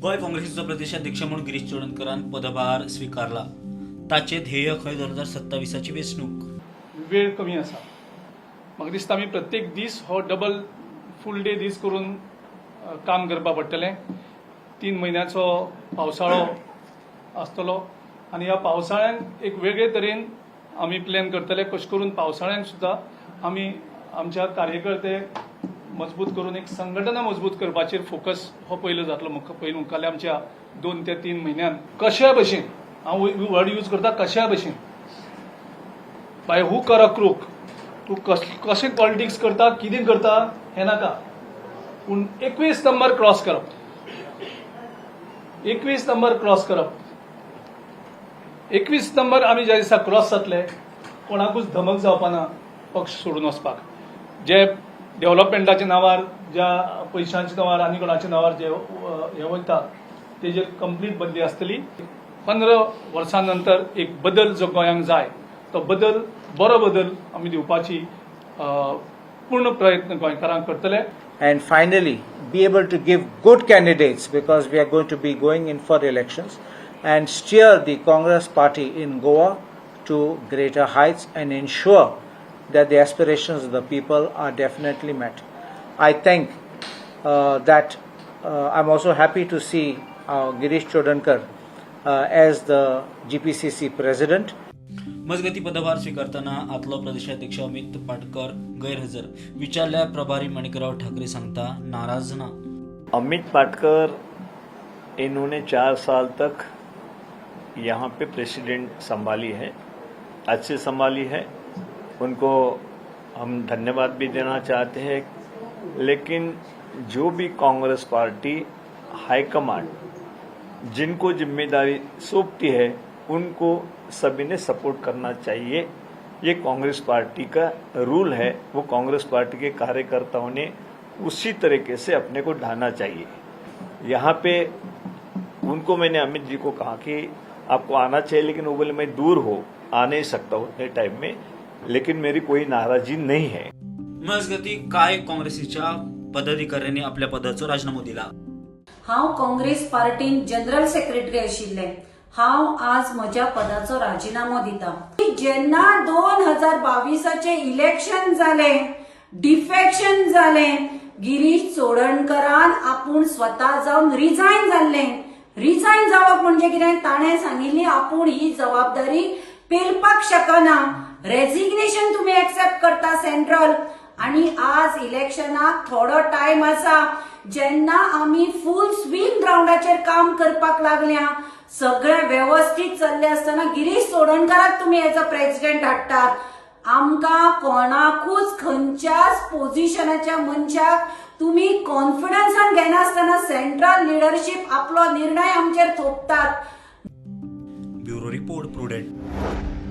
गोंय काँग्रेसीचो प्रदेशाध्यक्ष म्हूण गिरीश चोडणकरान पदभार स्विकारला. ताचे ध्येय खंय 2027ची वेंचणूक. वेळ कमी आसा. म्हाका दिसता आमी प्रत्येक दीस हो डबल फूल डे दीस करून काम करपा पडटलें. 3 म्हयन्याचो पावसाळो आसतलो आनी ह्या पावसाळ्यान एक वेगळे तरेन आमी प्लॅन करतले कशें करून पावसाळ्यान सुद्दां आमी आमच्या कार्यकर्ते मजबूत करून एक संघटना मजबूत करपाचेर फोकस हो पयलो जातलो. पयलो मुखाल्ल्या आमच्या 2 ते 3 म्हयन्यान कश्या भशेन, हांव वर्ड यूज करता कश्या भशेन, by hook or a crook, तूं कशें पॉलिटिक्स करता, कितें करता हें नाका, पूण 21 नंबर क्रॉस करप, 21 नंबर क्रॉस करप. 21 नंबर आमी ज्या दिसा क्रॉस जातले कोणाकूच धमक जावपाना पक्ष सोडून वचपाक. जे डेव्हलपमेंटाच्या नांवार, ज्या पयशांच्या नांवार आनी कोणाच्या नांवार जे हे वयता तेजेर कंप्लीट बंदी आसतली. 15 वर्सां नंतर एक बदल जो गोंयांक जाय तो बदल, बरो बदल आमी दिवपाची पूर्ण प्रयत्न गोंयकारांक करतले. And finally be able to give good candidates, because we are going to be going in for elections, and steer the Congress party in Goa to greater heights and ensure that the aspirations of the people are definitely met. I think that I'm also happy to see Girish Chodankar as the GPCC president. मजगती, पदभार स्वीकारताना आदलो प्रदेशाध्यक्ष अमित पाटकर गैरहजर. विचारल्यार प्रभारी माणिकराव ठाकरे सांगता, नाराज ना. अमित पाटकर, इन्होंने 4 साल तक यहाँ पे प्रेसिडेंट संभाली है, अच्छे संभाली है. उनको हम धन्यवाद भी देना चाहते हैं. लेकिन जो भी कांग्रेस पार्टी हाईकमांड जिनको जिम्मेदारी सौंपती है, उनको सभी ने सपोर्ट करना चाहिए. ये कांग्रेस पार्टी का रूल है. वो कांग्रेस पार्टी के कार्यकर्ताओं ने उसी तरीके से अपने को ढालना चाहिए. यहाँ पे उनको मैंने अमित जी को कहा कि आपको आना चाहिए, लेकिन वो बोले, मैं दूर हो, आ नहीं सकता उतने टाइम में, लेकिन मेरी कोई नाराजगी नहीं है. मजगती, कांय काँग्रेसीच्या पदाधिकाऱ्यांनी आपल्या पदाचो राजीनामो दिला. हांव काँग्रेस पार्टीन जनरल सेक्रेटरी आशिल्लें. हांव आज म्हज्या पदाचो राजिनामो दिता. जेन्ना 2022आचें इलेक्शन जालें, डिफेक्शन जालें, गिरीश चोडणकरान आपूण स्वता जावन रिजायन जाल्लें. रिजायन जावप म्हणजे कितें? ताणें सांगिल्ली, आपूण ही जबाबदारी पेलपाक शकना. रेजिग्नेशन तुमी एक्सेप्ट करता सेंट्रल आणि आज इलेक्शनाक थोडो टायम आसा. जेन्ना आमी फूल स्विंग ग्रावंडाचेर काम करपाक लागल्या, सगळें वेवस्थीत चल्लें आसतना गिरीश चोडणकराक तुमी एज अ प्रेसिडेंट हाडटात. आमकां कोणाकूच, खंयच्याच पोझिशनाच्या मनशाक तुमी कॉन्फिडन्सान घेनासतना सेंट्रल लिडरशीप आपलो निर्णय आमचेर थोपतात. Bureau report, prudent.